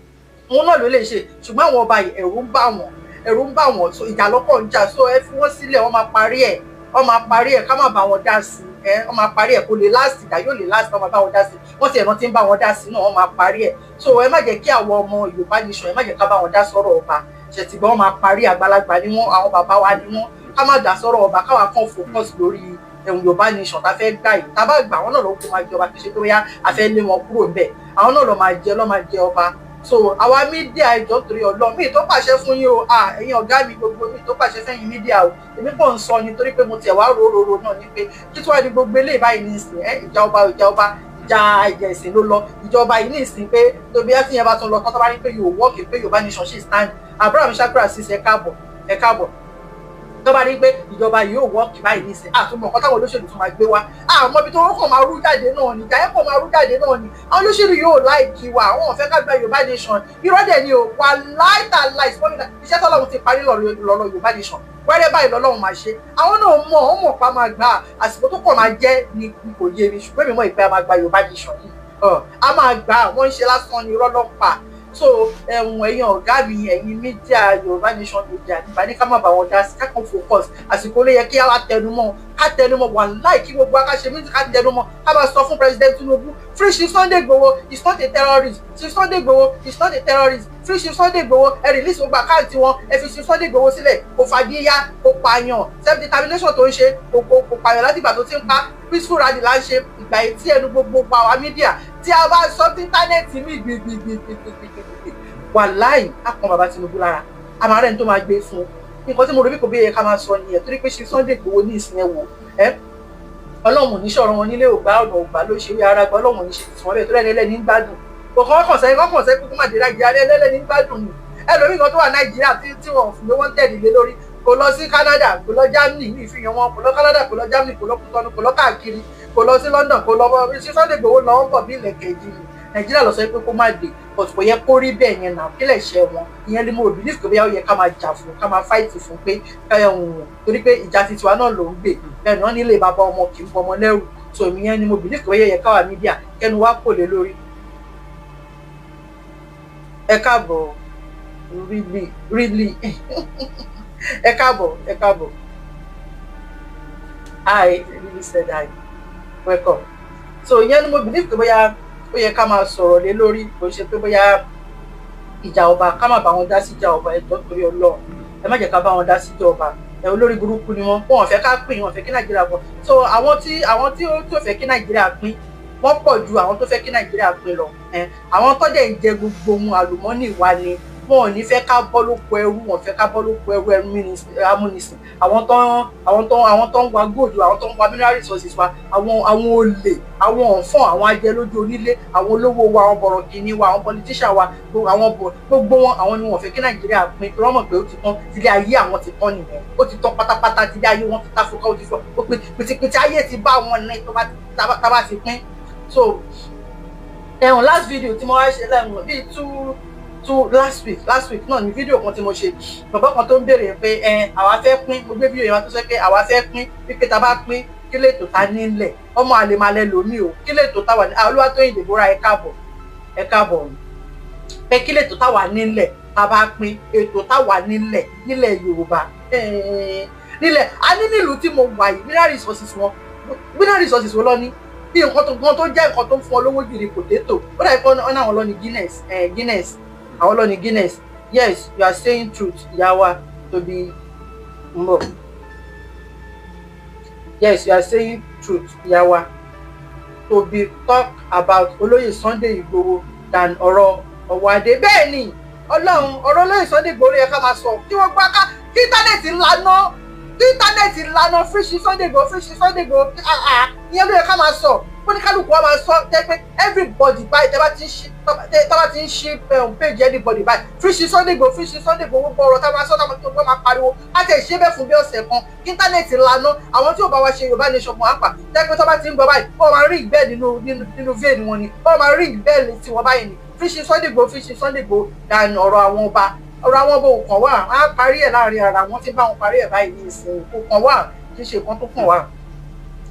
òun náà ló lè ṣe. Ṣùgbọ́n àwọn ọba yìí, ẹ̀rù ń bà wọ́n, ẹ̀rù ń bà wọ́n. So ìjà lọ́kọ̀ ń jà, so ẹ fi wọ́n sílẹ̀, wọ́n máa parí ẹ̀, wọ́n máa parí ẹ̀. Ká má bá wọn dá sí ẹ, wọ́n máa parí ẹ̀. Kò lè last, ìjà yóò lè last. Wọ́n máa bá wọn dá sí, wọ́n ti ẹ̀rọ ti ń bá wọn dá sí náà, wọ́n máa parí ẹ̀. So ẹ má jẹ́ kí àwọn ọmọ Yorùbá Nation, ẹ má jẹ́ ká bá wọn dá sọ́rọ̀ ọba. Ṣètìgbọ́n, wọ́n máa parí. Àgbàlagbà ni wọ́n, àwọn bàbá wa ni wọ́n. Ká má dá sọ́rọ̀ ọba, káwa kàn focus lórí ẹ̀hún Yorùbá Nation tá a fẹ́ gbà yìí. Tá a bá gbà, àwọn náà ló kó máa jọba. Kì í ṣe pé bóyá a fẹ́ lé wọn kúrò ńbẹ̀, àwọn náà lọ máa jẹ, lọ́ máa jẹ ọba. So àwa media, ìjọ torí Ọlọ́run, mi tó pàṣẹ fún yín o. Ẹ̀yin ọ̀gá mi gbogbo, mi tó pàṣẹ fẹ́yìn media o. Èmi kàn ń sọ ni, torí pé mo tiẹ̀ wá rororo náà ni pé kí tí wàá di gbogbo eléyìí báyìí ní ìsìn ẹ, ìjà ọba, ìjà ọba, ìjà ìjà ìsìn ló lọ. Ìjọba yìí ní ìsìn pé tóbi ẹ tí yẹn bá tún lọ tán, tó bá rí pé yóò wọ́ọ̀kì, pé Yorùbá Nation ṣì stand. Abraham Shakra ṣiṣẹ́, ẹ káàbọ̀, ẹ káàbọ̀. Tó bá rí pé ìjọba yìí ò wọ́ọ̀kì báyìí nísìn, àtúmọ̀ nǹkan táwọn olóṣèlú tún máa gbé wá. Àmọ́ ibi tó wọ́n kàn máa rú jáde náà ni, ìjà yẹn kàn máa rú jáde náà ni. Àwọn olóṣèlú yóò like wa, àwọn ò fẹ́ ká gba Yorùbá Nation. Irọ́ dẹ̀ ni o. Wà láìta láì sọ́mìnà, iṣẹ́ tọ́lọ́run ti parí lọ́rọ̀ Yorùbá Nation wẹ́rẹ́ báyìí lọ́lọ́run máa ṣe. Àwọn náà mọ̀, ọ́n mọ̀ pa máa gbà. Àsìkò tó kàn máa jẹ́ ni kò yé mi, ṣùgbọ́n èmi mọ̀ ìpè a máa gba Yorùbá Nation yìí, a máa gbà. Wọ́n ń ṣe lásán ni, irọ́ ló ń pa. So ẹ̀wọ̀n, ẹ̀yin ọ̀gá mi, ẹ̀yin media, Yorùbá Nation media, nígbà ní ká má bá wọn dá sí, ká kàn focus. Àsìkò ló yẹ kí á tẹnumọ́, ká tẹnumọ́. Wà láì kí gbogbo akáṣe mí, ká tẹnumọ́, ká máa sọ fún President Tinubu, free Chief Sunday Igboho is not a terrorist. Chief Sunday Igboho is not a terrorist. Free Chief Sunday Igboho. Ẹ release gbogbo account wọn, ẹ fi Chief Sunday Igboho sílẹ̀. Kò fàdíyà, kò pààyàn. Self determination tó ń ṣe, kò pààyàn látìgbà tó ti ń pa. Peaceful rally là ń ṣe. Ìgbà etí ẹnu gbogbo pa àwa media tí a bá sọ tí internet mi gbìgbìgbìgbìgbìgbì, wàláì, á kan bàbá Tinubu lára. Àmọ́ rẹ̀ ní tó máa gbé fún un. Nǹkan tí mo rò bí kò bí yẹ ká máa sọ nìyẹn, torí pé ṣe Sunday Igboho ní ìsìn, ẹ wò ẹ, Ọlọ́run ní sọ̀rọ̀ wọn nílé ògbà, ọ̀nà ògbà ló ṣe wí ara gba. Ọlọ́run ní ṣe tí wọ́n bẹ̀ tó lẹ́ni ẹlẹ́ni ń gbádùn. Kò kàn kàn sẹ́yìn, kàn sẹ́yìn kúkú má dé Nàìjíríà, ẹlẹ́ni ń gbádùn ni. Ẹlòmíì kan tó wà Nàìjíríà tí wọ́n fún mi wọ́n tẹ̀lé lé lórí, kò lọ sí Canada, kò lọ Germany, ní ìfihàn wọn, kò lọ Canada, kò lọ Germany, kò lọ Kútọ́nù, kò lọ káàkiri, kò lọ sí London, kò lọ sí. Sunday Igboho lọ ń bọ̀ bí ilẹ̀ kejì ni Nàìjíríà lọ sọ pé kó má dé, but kò yẹ kó rí bẹ́ẹ̀ yẹn náà. Kílẹ̀ ṣe wọn ìyẹn ni mo believe pé bóyá ó yẹ ká máa jà fún, ká máa fight fún, pé torí pé ìjà titiwa náà ló ń gbè bẹ́ẹ̀ náà nílé bàbá ọmọ kì í bọmọ lẹ́rù. So ìyẹn ni mo believe pé bóyá yẹ káwa media kẹnu wá kò lé lórí. Ẹ káàbọ̀, really, really, ẹ káàbọ̀, ẹ káàbọ̀. I really said hi, welcome. So ìyẹn ni mo believe pé bóyá ó yẹ ká máa sọ̀rọ̀ lé lórí. Kò ṣe pé bóyá ìjà ọba, ká má bá wọn dá sí ìjà ọba. Ẹjọ́ torí Ọlọ́run, ẹ má jẹ́ ká bá wọn dá sí ìjà ọba. Ẹ olórí burúkú ni wọn, wọn ò fẹ́ ká pín, wọn ò fẹ́ kí Nàìjíríà pọ̀. So àwọn tí ó tó fẹ́ kí Nàìjíríà pín, wọ́n pọ̀ ju àwọn tó fẹ́ kí Nàìjíríà pín lọ. Àwọn tó dẹ̀ ń jẹ gbogbo ohun àlùmọ́nì wa ni. Wọn ò ní fẹ́ ká bọ́ lóko ẹrú, wọn ò fẹ́ ká bọ́ lóko ẹrú amúnisìn. Àwọn tó ń wa gold, àwọn tó ń wa mineral resources wa, àwọn olè, àwọn ọ̀fọ́n, àwọn ajẹlójú onílé, àwọn olówó wa, àwọn bọ̀rọ̀kìnní wa, àwọn politician wa, gbogbo wọn, àwọn ni wọn ò fẹ́ kí Nàìjíríà pín, torí wọ́n mọ̀ pé ó ti tán, tilé ayé àwọn ti tán nìyẹn. Ó ti tán pátápátá, tilé ayé wọn ti táfúkọ́, ó ti fọ́, ó pé pìtìpìtì ayé ti bá wọn ní tó bá tá bá ti pín. So ẹ̀hún, last video tí mo wá ṣe lẹ́hùn bíi two two last week náà ní fídíò kan tí mo ṣe, bàbá kan tó ń béèrè pé ẹ àwa fẹ́ pín. Mo gbé fídíò yẹn wá tó sọ pé àwa fẹ́ pín, wípé tá a bá pín, kí lè tó ta nílẹ̀, ọmọ àlèmalẹ̀ lómi o, kí lè tó ta wà ní Olúwatóyìn Deborah, ẹ káàbọ̀, ẹ káàbọ̀, pé kí lè tó ta wà nílẹ̀ tá a bá pín, ètò tá wà nílẹ̀ nílẹ̀ Yorùbá, nílẹ̀ a ní nílùú tí mo wà yìí, mineral resources wọn, mineral resources wọn lọ ní bí nǹkan tó gan tó jẹ́ nǹkan tó ń fún ọ lówó jù ní potato. Ó dàbí pé wọ́n náà lọ ní Guinness, Guinness, àwọn lọ ní Guinness. Yes, you are saying truth, ìyá wa Tóbi mbọ. Yes, you are saying truth, ìyá wa Tóbi. Talk about olóyè Sunday Igboho than ọ̀rọ̀ Ọ̀wọ́adé. Bẹ́ẹ̀ ni, Ọlọ́run, ọ̀rọ̀ olóyè Sunday Igboho yẹ ká máa sọ, kí wọ́n gbá ká kí internet lana, kí internet lana. Free Sunday Igboho, free Sunday Igboho, ìyẹn ló yẹ ká máa sọ, kóníkálukú wa máa sọ, jẹ́ pé everybody báyìí, tẹ́ bá ti ń ṣí page anybody báyìí, free Sunday Igboho, free Sunday Igboho. Gbogbo ọ̀rọ̀ tá a máa sọ, táwọn tó gbọ́ máa pariwo láti ẹ̀ ṣe bẹ́ẹ̀ fún bí ọ̀sẹ̀ kan, kí internet lana. Àwọn tí ò bá wa ṣe Yorùbá nation mọ̀ àpà jẹ́ pé tó bá ti ń gbọ́ báyìí, wọ́n máa rí bell nínú vein wọn ni, wọ́n máa rí bell tí wọ́n báyìí ni, free Sunday Igboho, free Sunday Igboho, than ọ̀rọ̀ àwọn ọba. Ọ̀rọ̀ àwọn ọba ò kàn wá, á parí ẹ̀ láàrin ara wọn tí bá wọn parí ẹ̀ báyìí ní ìsìn, kò kàn wá, kì í ṣe nǹkan tó kàn wá.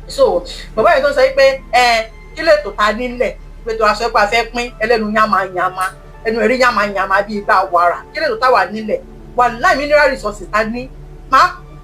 So bàbá yìí tó ń sọ pé ẹ kí lè tó ta nílẹ̀, pé tó aṣọ pé a fẹ́ pín, ẹlẹ́nu yàmàyàmà, ẹnu ẹ̀rí yàmàyàmà bíi igbá wàrà, kí lè tó ta wà nílẹ̀ wà láì mineral resources ta ní. Má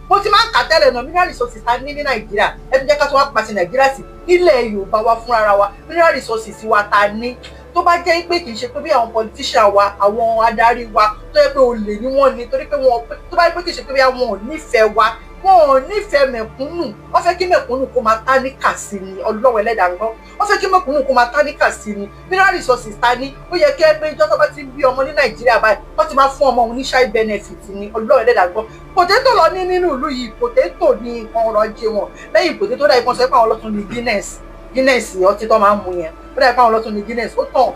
mo ti máa ń kà tẹ́lẹ̀ náà, mineral resources ta ní ní Nàìjíríà, ẹ tún jẹ́ ká tó wá pàṣẹ Nàìjíríà sí nílẹ̀ Yorùbá wa fúnra wa, mineral resources wa ta ní, tó bá jẹ́ pé kì í ṣe pé bí àwọn politician wa, àwọn adarí wa tó yẹ pé olè ni wọ́n ní, torí pé wọn, tó bá yẹ pé kì í ṣe pé bí àwọn ò nífẹ̀ẹ́ wa, wọn ò nífẹ̀ẹ́ mẹ̀kúnnù, wọ́n fẹ́ kí mẹ̀kúnnù kó máa táníkà sí ni. Ọlọ́wọ́ ẹlẹ́dàá ń gbọ́, wọ́n fẹ́ kí mẹ̀kúnnù kó máa táníkà sí ni. Mineral resources ta ní, ó yẹ kí ẹ pé ìjọ tó bá ti ń bí ọmọ ní Nàìjíríà báyìí, wọ́n ti máa fún ọmọ òun ní child benefit ni. Ọlọ́wọ́ ẹlẹ́dàá gbọ́, potato lọ ní nínú ìlú yìí, potato ní nǹkan ọrọ̀ ajé wọn. Lẹ́yìn potato, dà ìkan sọ pé àwọn ọlọ́tún ní Guinness, Guinness ọtí tó máa ń mu yẹn, ó dà ìpá àwọn ọlọ́tún ní Guinness. Ó tàn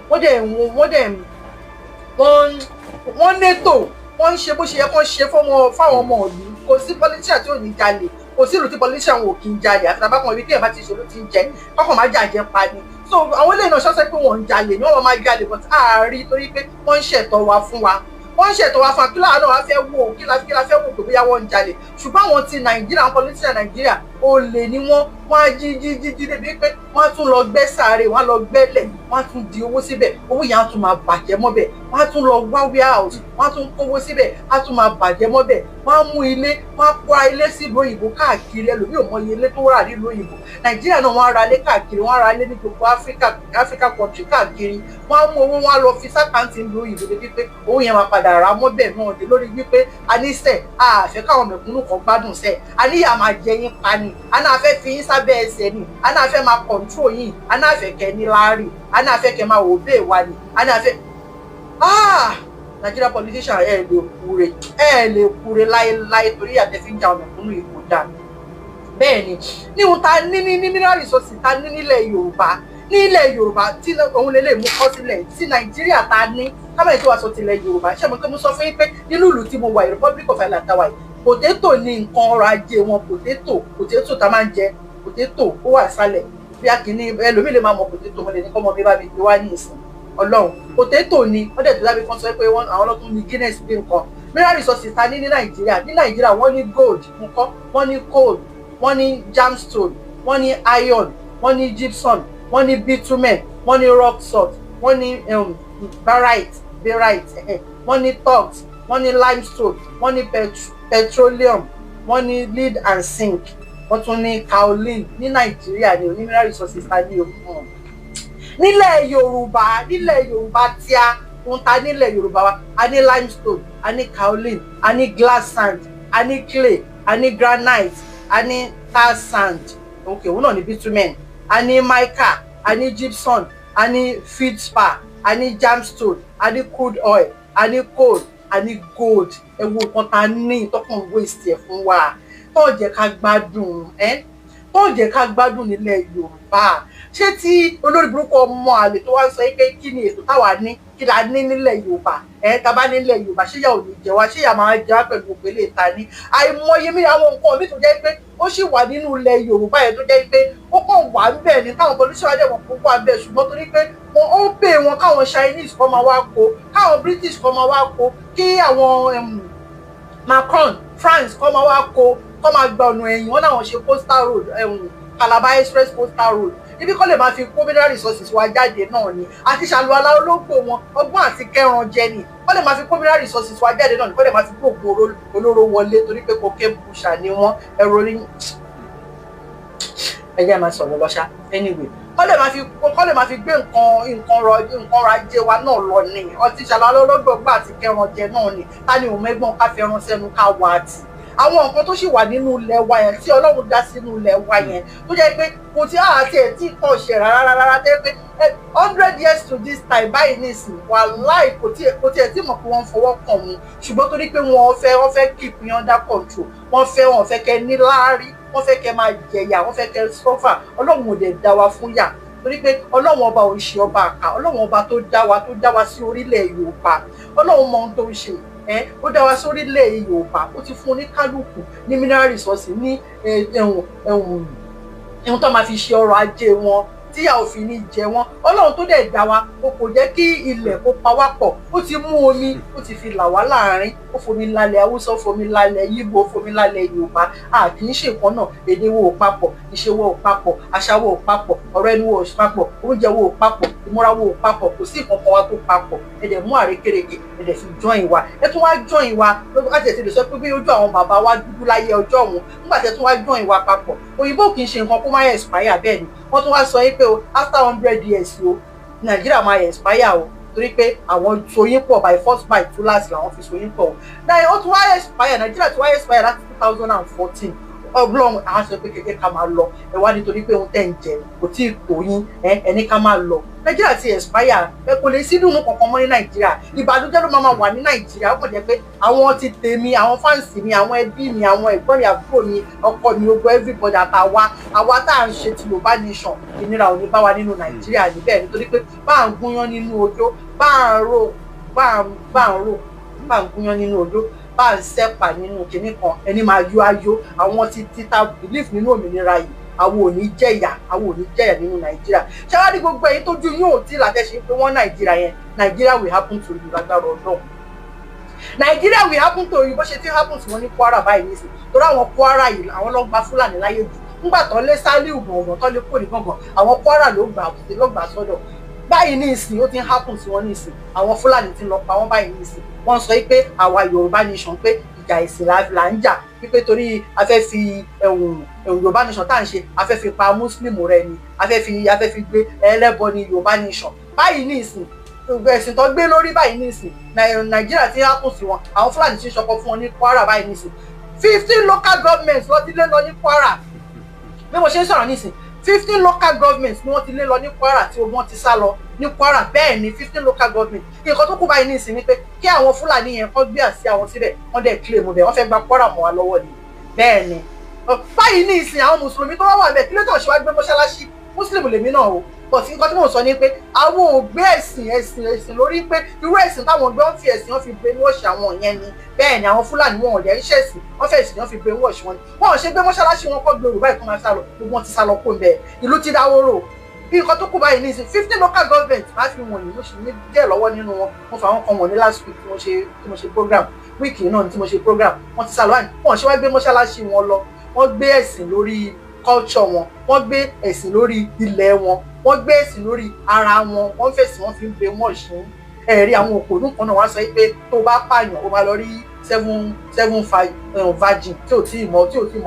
wọ́n dẹ̀ wọ́n nétò, wọ́n ń ṣe bó ṣe yẹ kó ṣe fáwọn ọmọ ìlú. Kò sí politician tí ò ní jalè, kò sí ìlú tí politician ò kí ń jalè, àfi tàbá kan ibi tí ẹ̀ bá ti ṣe ló ti ń jẹ kọ́kàn má jàjẹ́ pa ni. So àwọn eléyìí náà ṣọ́sẹ́ pé wọ́n ń jalè ni, wọ́n máa jalè, but àárí torí pé wọ́n ń ṣẹ̀tọ́ wa fún wa, wọ́n ń ṣètò wa fún wa. Kí láàánú wa fẹ́ wò, kí la fẹ́ wò pé bóyá wọ́n ń jalè? Ṣùgbọ́n àwọn ti Nàìjíríà, àwọn politician Nàìjíríà, olè ni wọ́n. Wọ́n á jí jí jí jí débi pé wọ́n á tún lọ gbẹ́ sáré, wọ́n á lọ gbẹ́lẹ̀, wọ́n á tún di owó síbẹ̀, owó yẹn á tún máa bàjẹ́ mọ́bẹ̀. Wọ́n á tún lọ wá warehouse, wọ́n á tún kówó síbẹ̀, á tún máa bàjẹ́ mọ́bẹ̀. Wọ́n á mú ilé, wọ́n á kó ilé sílùú òyìnbó káàkiri. Ẹlòmíì ò mọ iye ilé tó rà nílùú òyìnbó. Nàìjíríà náà, wọ́n á ra ilé káàkiri, wọ́n á ra ilé ní gbogbo Áfíríkà, Áfíríkà country káàkiri. Wọ́n á mú owó, wọ́n á lọ fi sí account ìlú òyìnbó, débi pé owó yẹn máa padà rà mọ́bẹ̀ náà dé lórí wípé a ní sẹ̀ àfẹ́ káwọn mẹ̀kúnnù kan gbádùn sẹ̀, a níyà máa jẹ yín pa ni, a náà fẹ́ fi yín sábẹ́ ẹsẹ̀ ni, a náà fẹ́ máa control yín, a náà fẹ́ kẹ́ ní láàrì, a náà fẹ́ kẹ́ máa wò bẹ́ẹ̀ wá ni, a náà fẹ́. Ah, Nigeria politician, ẹ lè kúre, ẹ lè kúre láéláé, torí àtẹ̀fín jà mẹ̀kúnnù yìí kò dáa. Bẹ́ẹ̀ ni, ní ohun ta ní mineral resources ta ní nílẹ̀ Yorùbá, nílẹ̀ Yorùbá tí òun lè mú kọ́ sílẹ̀ tí Nàìjíríà ta ní kábẹ́ẹ̀ tó wàá sọ tilẹ̀ Yorùbá. Ṣé mo pé mo sọ fún yín pé nínú ìlú tí mo wà, Republic of Ireland tàwa yìí, potato ní nǹkan ọrọ̀ ajé wọn. Potato, potato tá máa ń jẹ, potato ó wà sálẹ̀ bí akíní. Ẹlòmíì lè máa mọ potato, mo lè ní kọ́mọ mi bá mi gbé wá ní ìsìn. Ọlọ́run, potato ni wọ́n dẹ̀ tó dábí kan sọ pé àwọn ọlọ́tún ní Guinness bí nǹkan. Mineral resources ta ní ní Nàìjíríà, ní Nàìjíríà, wọ́n ní gold nǹkan, wọ́n ní coal, wọ́n ní gemstone, wọ́n ní iron, wọ́n ní gypsum, wọ́n ní bitumen, wọ́n ní rock salt, wọ́n ní barite, wọ́n ní talc, wọ́n ní limestone, wọ́n ní petroleum, wọ́n ní lead and zinc, wọ́n tún ní kaolin ní Nàìjíríà ní mineral resources ta ní o. Nílẹ̀ Yorùbá, nílẹ̀ Yorùbá tíá ń ta, nílẹ̀ Yorùbá wa, a ní limestone, a ní kaolin, a ní glass sand, a ní clay, a ní granite, a ní tar sand, ok, òun náà ní bitumen, a ní mica, a ní gypsum, a ní feldspar, a ní gemstone, a ní crude oil. A ní coal, a ní gold. Ẹ wo nǹkan tá a ní ìtọ́kàn waste ẹ̀ fún wa, tó jẹ́ ká gbádùn ẹ́, tó jẹ́ ká gbádùn nílẹ̀ Yorùbá. Ṣé tí olórí burúkú ọmọ àlè tó wá ń sọ pé kí ni ètò táwa ní, kí la ní nílẹ̀ Yorùbá? Ẹ tá bá nílẹ̀ Yorùbá, ṣé ìyà ò ní jẹ wá? Ṣé ìyà máa jẹ wá pẹ̀lú òpèlè ta ní àìmọye mi àwọn nǹkan mi tó jẹ́ pé ó sì wà nínú ilẹ̀ Yorùbá yẹn, tó jẹ́ pé ó kàn wà ń bẹ̀ ní táwọn politician dẹ̀ wọ́n kó wà ń bẹ̀, ṣùgbọ́n torí pé wọn ó pè wọn káwọn Chinese kọ́ máa wá kó, káwọn British kọ́ máa wá kó, kí àwọn Macron France kọ́ máa wá kó, kọ́ máa gba ọ̀nà ẹ̀yìn wọn náà, ṣe coastal road, Calabar Express Coastal Road, ibi kọ́ lè máa fi kó mineral resources wa jáde náà ni, àti ṣàlùwalá ológbò wọn, ọgbọ́n àti kẹran jẹ ni. Kọ́ lè máa fi kó mineral resources wa jáde náà ni, kọ́ lè máa fi gbóògùn olóró wọlé, torí pé cocaine pusher ni wọ́n. Ẹ̀rọ ní ẹ jẹ́ máa sọ̀rọ̀ lọ́ṣà. Anyway, kọ́ lè máa fi gbé nǹkan ọrọ̀ ajé wa náà lọ ni. Ọtí ṣàlùwalá ológbò gbà àti kẹran jẹ náà ni. Ta ni òun mẹ́gbọ́n ká fi ẹran sẹ́nu ká wà á tì àwọn nǹkan tó sì wà nínú ilẹ̀ wa yẹn tí Ọlọ́run dá sínú ilẹ̀ wa yẹn, tó jẹ́ pé kò tí àti ẹ̀ tí kò ṣe rárá rárá, tẹ́ pé 100 years to this time báyìí nísìn, wàláì, kò tí ẹ̀ tí mọ̀ pé wọ́n fọwọ́ kàn mú. Ṣùgbọ́n torí pé wọ́n fẹ́ keep yín under control, wọ́n fẹ́ kẹ́ ní láárí, wọ́n fẹ́ kẹ́ máa jẹ̀yà, wọ́n fẹ́ kẹ́ suffer. Ọlọ́run ò dẹ̀ dá wa fún yà, torí pé Ọlọ́run ọba ò ń ṣe ọba àkà. Ọlọ́run ọba tó dá wa sí orílẹ̀ Yorùbá, Ọlọ́run mọ ohun tó ń ṣe. Ẹ ó dá wa sórílẹ̀ Yorùbá, ó ti fún oníkálukú ní mineral resources, ní ẹ̀hún ẹ̀hún ẹ̀hún tó máa fi ṣe ọrọ̀ ajé wọn tíyà òfin ní jẹ wọn. Ọlọ́run tó dẹ̀ dá wa, o kò jẹ́ kí ilẹ̀ kó pa wá pọ̀. Ó ti mú omi, ó ti fi là wá láàrin. Ó fomi lálẹ́ Haúsá, ó fomi lálẹ́ Yíbo, ó fomi lálẹ́ Yorùbá. A kì í ṣe nǹkan náà. Èdè wo ò papọ̀, ìṣe wo ò papọ̀, àṣà wo ò papọ̀, ọ̀rọ̀ ẹnu wo ò papọ̀, oúnjẹ wo ò papọ̀, ìmúra wo ò papọ̀. Kò sí nǹkan kan wa tó papọ̀. Ẹ dẹ̀ mú àrékérekè, ẹ dẹ̀ fi join wa, ẹ tún wá join wa láti ẹ̀ ti lè sọ pé bí ojú àwọn bàbá wa dúdú láyé ọjọ́ òun. Nígbà tí ẹ tún wá join wa papọ̀, òyìnbó kì í ṣe nǹkan kó má expire. Bẹ́ẹ̀ ni wọ́n tún wá sọ yín pé o, after 100 years o, Nàìjíríà máa expire o, torí pé àwọn soyín pọ̀ by force, by túláàsì làwọn fi soyín pọ̀ o. Náà ó tún wá expire. Nàìjíríà tún wá expire láti 2014. Ọlọ́run àwọn sọ pé kékeré ká máa lọ. Ẹ wá nítorí pé ohun tẹ̀ ń jẹ kò tí ì tó yín, ẹ ní ká máa lọ. Nàìjíríà ti expire. Ẹ kò lè sí dùnú kankan mọ́ ní Nàìjíríà. Ìbànújẹ́ ló máa wà ní Nàìjíríà. Ó kàn jẹ́ pé àwọn ti tèmi, àwọn fans mi, àwọn ẹbí mi, àwọn ẹ̀gbọ́n mi, àbúrò mi, ọkọ mi, ogun everybody, àtàwa àwa tá à ń ṣe ti Yorùbá nation, ìnira ò ní bá wa nínú Nàìjíríà níbẹ̀, nítorí pé bá à ń gúnyán nínú odó, bá à ń ro bá à ń ro bá à ń gúnyán nínú odó, bá à ń sẹ́pà nínú kinní kan, ẹni máa yó ayó. Àwọn ti títa belief nínú òmìnira yìí, àwọn ò ní jẹ̀yà, àwọn ò ní jẹ̀yà nínú Nàìjíríà. Ṣé wàá rí gbogbo ẹ̀yin tójú yóò tí làtẹ̀sí pé wọ́n Nàìjíríà yẹn, Nàìjíríà will happen to you lágbára Ọlọ́run. Nàìjíríà will happen to you bó ṣe ti happen sí wọn ní Kwara báyìí nísìnyí, torí àwọn Kwara yìí, àwọn ló gba Fúlàní láyé jù. Nígbà tó lé Sálíù gbọ̀ngàn, tó lé kò ní gbọ̀ngàn, àwọn Kwara ló gbà sọ́dọ̀ báyìí ní ìsìn. Ó ti ń happen sí wọn ní ìsìn. Àwọn Fúlàní ti ń lọ pa wọn báyìí ní ìsìn. Wọ́n sọ pé àwa Yorùbá nation, pé ìjà ìsìn là ń jà, wípé torí a fẹ́ fi ẹ̀hùn ẹ̀hùn Yorùbá nation tá à ń ṣe, a fẹ́ fi pa Muslim rẹ ni, a fẹ́ fi gbé ẹlẹ́bọ ní Yorùbá nation báyìí ní ìsìn. Ẹ̀sìn tó gbé lórí báyìí ní ìsìn, Nàìjíríà ti happen sí wọn. Àwọn Fúlàní ti ń ṣọkọ fún wọn ní Kwara báyìí ní ìsìn. 15 local governments ló ti lé lọ ní Kwara bí mo ṣe ń sọ̀rọ̀ nísìn. 15 local governments ni wọ́n ti lé lọ ní Kwara, tí wọ́n ti sá lọ ní Kwara. Bẹ́ẹ̀ ni, 15 local government. Nǹkan tó kù báyìí ní ìsìn ni pé kí àwọn Fúlàní yẹn kọ́ gbé àsíá wọn síbẹ̀, wọ́n dẹ̀ claim bẹ̀. Wọ́n fẹ́ gba Kwara mọ́ wa lọ́wọ́ ni. Bẹ́ẹ̀ ni, báyìí ní ìsìn, àwọn mùsùlùmí tó wá wà bẹ́ẹ̀, kí ló tàn ṣe wá gbé mọ́ṣáláṣí? Muslim lèmi náà o, but nǹkan tí mò ń sọ ni pé àwọn ò gbé ẹ̀sìn lórí pé irú ẹ̀sìn táwọn gbé, wọ́n fi ẹ̀sìn, wọ́n fi brainwash àwọn yẹn ni. Bẹ́ẹ̀ ni, àwọn Fúlàní, wọn ò dẹ̀ ń ṣẹ̀sìn, wọ́n fẹ́ ẹ̀sìn, wọ́n fi brainwash wọn ni. Wọ́n ò ṣe gbé mọ́ṣáláṣí wọn kọ́ gbé Yorùbá ìkọ́ máa sá lọ. Gbogbo wọn ti sá lọ kó ń bẹ̀. Ìlú ti dáwóró. Nǹkan tó kù báyìí ní ìsìn, 15 local government máa fi wọ̀nyí. Mo sì ní díẹ̀ lọ́wọ́ nínú wọn. Mo fà wọn kan wọ̀n ní last week tí mo ṣe program, week náà tí mo ṣe program. Wọ́n ti sá lọ báyìí. Wọ́n ṣe wá gbé mọ́ṣáláṣí wọn lọ. Wọ́n gbé ẹ̀sìn lórí culture wọn, wọ́n gbé ẹ̀sìn lórí ilẹ̀ wọn, wọ́n gbé ẹ̀sìn lórí ara wọn. Wọ́n fẹ̀sìn, wọ́n fi ń brainwash ẹ̀rí àwọn òpònú kan náà. Wọ́n sọ pé tó bá pààyàn, ó máa lọ rí seven seven five virgin tí ò tí ì mọ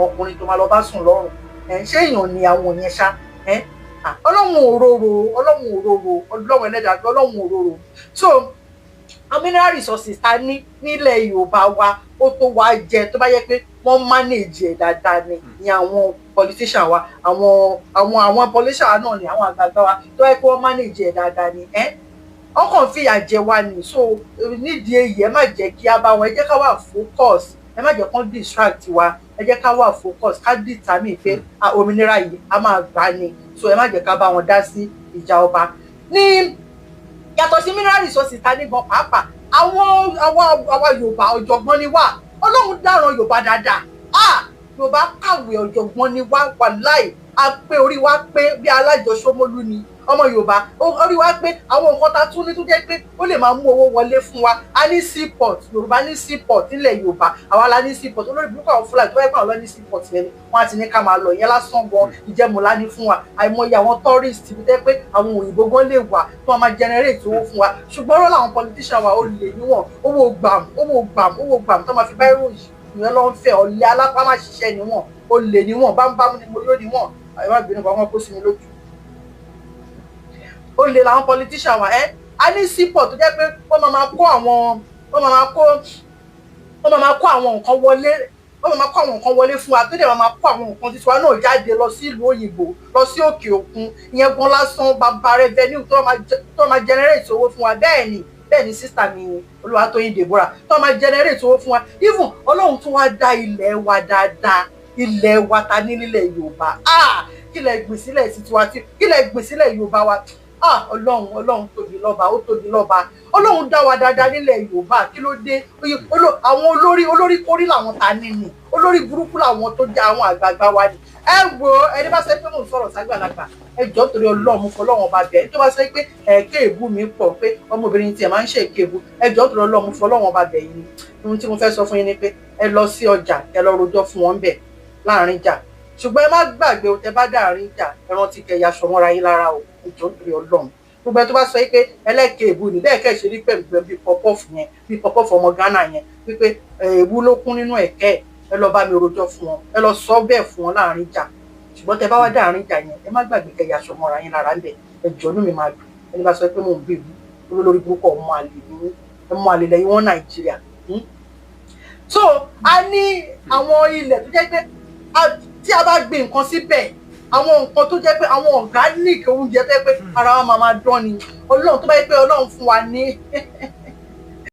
ọkùnrin tó máa lọ bá sùn lọ́rùn. Ẹ̀ ṣé èèyàn ni àwọn yẹn ṣá? Ẹ̀ Ọlọ́run òróró, Ọlọ́run òróró, Ọlọ́run ẹlẹ́dàá, Ọlọ́run òróró. So àwọn mineral resources ta ní nílẹ̀ Yorùbá wa, ó tó wá jẹ tó bá yẹ pé wọ́n manage ẹ̀ dáadáa ni àwọn politician wa, àwọn politician náà ni àwọn àgbààgbà wa, tó yẹ pé wọ́n manage ẹ̀ dáadáa ni ẹ́. Ọkàn fìyà jẹ wá ní. So nídìí èyí, ẹ má jẹ́ kí a bá wọn, ẹ jẹ́ ká wà focus, ẹ má jẹ́ kán distract wa. Ẹ jẹ́ ká wà focus, ká determine pé òmìnira yìí, a máa gbà ni. So ẹ má jẹ́ ká bá wọn dá sí ìjà ọba. Ní yàtọ̀ sí mineral resources ta ní gan pàápàá, àwọn àwa Yorùbá, ọ̀jọ̀gbọ́n ni wá. Ọlọ́run dáràn Yorùbá dáadáa. Ah, Yorùbá kàwé, ọ̀jọ̀gbọ́n ni wá. Wàláì, a pé, orí wa pé bí alájọsọmọlú ni ọmọ Yorùbá. Orí wa pé. Àwọn nǹkan tá a tún ní tó jẹ́ pé ó lè máa mú owó wọlé fún wa, a ní seaport. Yorùbá ní seaport nílẹ̀ Yorùbá, àwa la ní seaport. Olórí burúkú àwọn Fúlàní tó wáyé pé àwọn lọ ní seaport yẹn ni wọ́n á ti ní ká máa lọ. Ìyẹn lásán gan, ìjẹmùlá ní fún wa. Àìmọye àwọn tourist ibi tẹ́ pé àwọn òyìnbó gan lè wà tó wọn máa generate owó fún wa. Ṣùgbọ́n ọ̀rọ̀ làwọn politician wa, ó lè níwọ̀n. Owó gbàm, owó gbàm, owó gbàm tó máa fi báyìí ròyìn ìyẹn ló ń fẹ́. Ọ̀lẹ, alápámáṣiṣẹ́ níwọ̀n, olè níwọ̀n, bámúbámú ni mo yó níwọ̀n. Ẹ má bínú, bá wọn kó sí mi lójú. Olè làwọn politician wa. Ẹ a ní seaport tó jẹ́ pé wọ́n máa kó àwọn nǹkan wọlé, wọ́n máa kó àwọn nǹkan wọlé fún wa, tó dẹ̀ máa kó àwọn nǹkan tiwa náà jáde lọ sí ìlú òyìnbó, lọ sí òkè òkun. Ìyẹn gan lásán, bàbá revenue tó máa generate owó fún wa. Bẹ́ẹ̀ ni, bẹ́ẹ̀ ni, sister mi Olúwatóyìn Deborah, tó máa generate owó fún wa. Even Ọlọ́run tún wá dá ilẹ̀ wa dáadáa. Ilẹ̀ wa ta ní nílẹ̀ Yorùbá, ah, kí lẹ gbìn sílẹ̀ sí tiwa tí kí lẹ gbìn sílẹ̀ Yorùbá wa? Ah, Ọlọ́run, Ọlọ́run tóbi lọ́ba, ó tóbi lọ́ba. Ọlọ́run dá wa dáadáa nílẹ̀ Yorùbá. Kí ló dé? Àwọn olórí, olórí kórí làwọn ta ní ni, olórí burúkú làwọn tó jẹ́ àwọn àgbààgbà wa ni. Ẹ wo, ẹni bá sọ pé mò ń sọ̀rọ̀ ságbàlagbà, ẹ jọ̀ọ́, torí Ọlọ́run, mo fọlọ́run ọba bẹ́ẹ̀. Tó bá sọ pé ẹ̀ẹ́kẹ́ èbú mi pọ̀, pé ọmọbìnrin tiẹ̀ máa ń ṣe èké èbú, ẹ jọ̀ọ́, torí Ọlọ́run, mo fọlọ́run ọba bẹ̀ yín ni. Ohun tí mo fẹ́ sọ fún yín ni pé ẹ lọ sí ọjà, ẹ lọ rojọ́ fún wọn bẹ̀ láàrin ìjà. Ṣùgbọ́n ẹ má gbàgbé o, tẹ bá dàárín ìjà, ẹ rántí kẹ́ yaṣọ mọ́ra yín lára o. Ẹ jọ̀ọ́, torí Ọlọ́run, gbogbo ẹ tó bá sọ yìí pé ẹlẹ́kẹ̀ èbú ni bẹ́ẹ̀ kẹ́ ṣe rí pẹ̀lú bíi pọpọ́ọ̀fù yẹn, bíi pọpọ́ọ̀fù ọmọ Ghana yẹn, wípé èbú ló kún nínú ẹ̀kẹ́, ẹ lọ bá mi rojọ́ fún wọn, ẹ lọ sọ bẹ́ẹ̀ fún wọn láàrin ìjà. Ṣùgbọ́n tẹ bá wá dàárín ìjà yẹn, ẹ má gbàgbé kẹ́ yaṣọ mọ́ra yín lára ńbẹ̀. Ẹ jọ̀ọ́, inú mi máa dùn. Ẹni bá sọ pé mò ń bèbú, olórí burúkú, ọmọ àlè ní, ọmọ àlè lẹ́yìn wọn Nàìjíríà. So a ní àwọn ilẹ̀ tó jẹ́ pé tí a bá gbin nǹkan síbẹ̀, àwọn nǹkan tó jẹ́ pé àwọn organic oúnjẹ tó jẹ́ pé ara wa máa máa dán ni. Ọlọ́run, tó bá yẹ pé Ọlọ́run fún wa ní